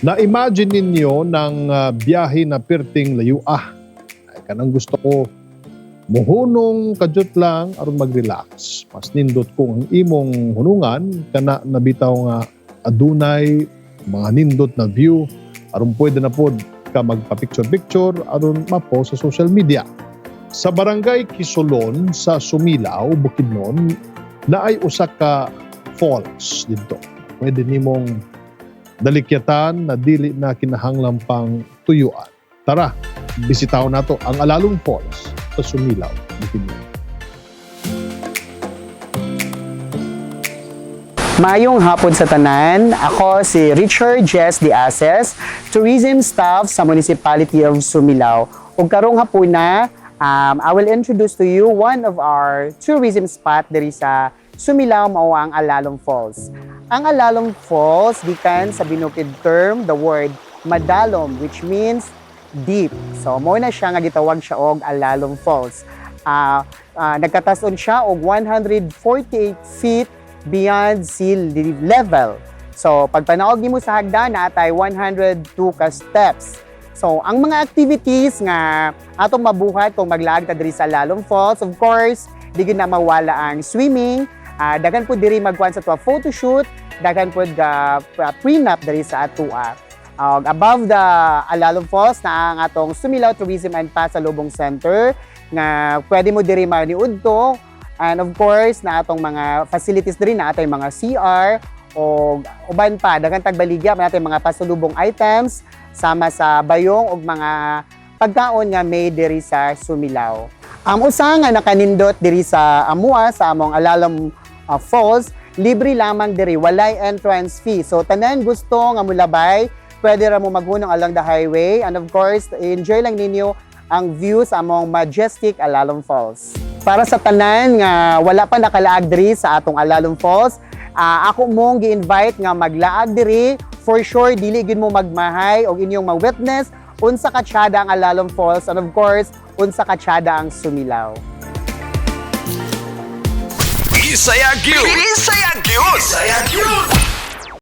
Na-imagine ninyo ng biyahe na pirting layua. Ay, kanang gusto ko muhunong kadyot lang aron mag-relax. Mas nindot kung ang imong hunungan kana nabitaw nga adunay mga nindot na view aron pwede na pod ka magpa-picture-picture aron ma-post sa social media. Sa Barangay Kisolon sa Sumilao, Bukidnon, naay usa ka falls didto. Pwede nimong dalikyatan na dili na kinahanglan pang tuyuan. Tara, bisitahon nato ang Alalum Falls sa Sumilao, Bukidnon. Maayong hapon sa tanan. Ako si Richard Jess De Ases, tourism staff sa Municipality of Sumilao. Ug karong hapuna, I will introduce to you one of our tourism spot diri sa Sumilao, mao ang Alalum Falls. Ang Alalum Falls gikan sa Binukid term, the word madalom, which means deep. So mao na siya nga gitawag siya og Alalum Falls. Nagkatason siya og 148 feet beyond sea level. So, pagpanaog nimo sa hagdan, naa tay 102 ka steps. So, ang mga activities nga atong mabuhat kung maglaag ta diri sa Alalum Falls, of course, di gyud na mawala ang swimming. Daghan pud diri magkuan sa atoa photoshoot, daghan pud prenup diri sa atoa. Above the Alalum Falls na ang atong Sumilao Tourism and Pasalubong Center nga pwede mo diri maniudto. And of course, na atong mga facilities diri na atay mga CR o uban pa, daghan tagbaligya natin mga pasalubong items sama sa bayong ug mga pagkaon nga may diri sa Sumilao. Ang usa nga nakanindot diri sa amua sa among Alalum Falls, libre lamang diri, walay entrance fee. So tanan gusto nga mulabay, pwede ra mo maghunong along the highway and of course, enjoy lang ninyo ang view sa among majestic Alalum Falls. Para sa tanan nga wala pa nakalaag diri sa atong Alalum Falls, ako mong gi-invite nga maglaag diri. For sure dili gyud mo magmahay og inyong ma-witness unsa katsada ang Alalum Falls and of course unsa katsada ang Sumilao. Bisaya gyud. Bisaya gyud. Bisaya gyud.